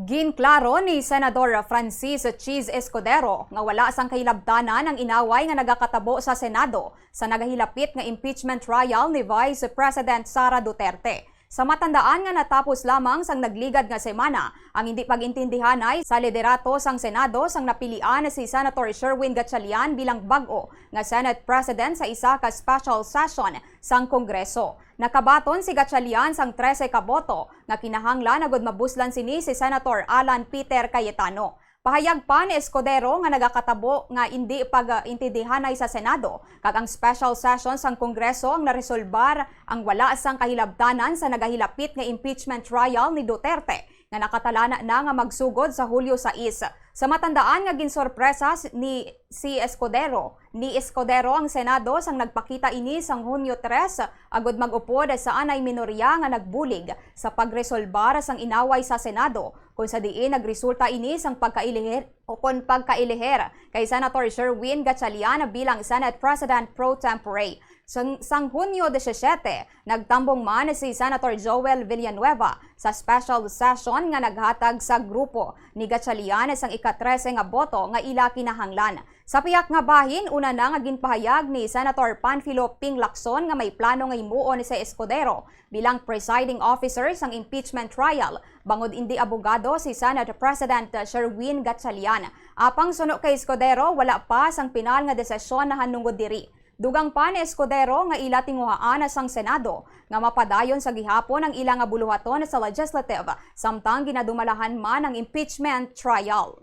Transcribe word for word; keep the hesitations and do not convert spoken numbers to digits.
Ginklaro ni Senador Francis Chiz Escudero nga wala sang kahilabtanan ang inaway nga nagakatabo sa Senado sa nagahilapit nga impeachment trial ni Vice President Sara Duterte. Sa matandaan nga natapos lamang sang nagligad nga semana ang hindi pag-intindihanay sa liderato sang Senado sang napilian si Senator Sherwin Gatchalian bilang bag-o nga Senate President sa isa ka special session sang Kongreso. Nakabaton si Gatchalian sang trese ka boto nga kinahanglan agud mabuslan sini si Senator Alan Peter Cayetano. Pahayag pa ni Escudero nga nagakatabo nga indi pag-intindihanay sa Senado, kag ang special session sang Kongreso ang naresolbar ang wala sang kahilabtanan sa nagahilapit nga impeachment trial ni Duterte nga nakatalana na nga magsugod sa Hulyo sais. Sa matandaan nga ginsorpresa s-, ni si Escudero, ni Escudero ang Senado sang nagpakita ini sang Hunyo tres agud mag-upod sa anay minorya nga nagbulig sa pagresolbar sang inaway sa Senado, kung sa diin nagresulta ini sang pagkailihir o kon pagkailihir kay Senator Sherwin Gatchalian bilang Senate President pro tempore. Sang, sang Hunyo disisiete, nagtambong man si Senator Joel Villanueva sa special session nga naghatag sa grupo ni Gatchalian sang ika-trese nga boto nga ila kinahanglan. Sa pihak nga bahin, una na nga ginpahayag ni Senator Panfilo Ping Lacson nga may plano nga himuon si Escudero bilang presiding officer sang impeachment trial, bangod indi abogado si Senate President Sherwin Gatchalian. Apang suno kay Escudero, wala pa sang pinal nga desisyon nahanungod diri. Dugang pa ni Escudero nga ila tinguhaan sang Senado nga mapadayon sa gihapon ang ila nga buluhaton sa legislative, samtang ginadumalahan man ang impeachment trial.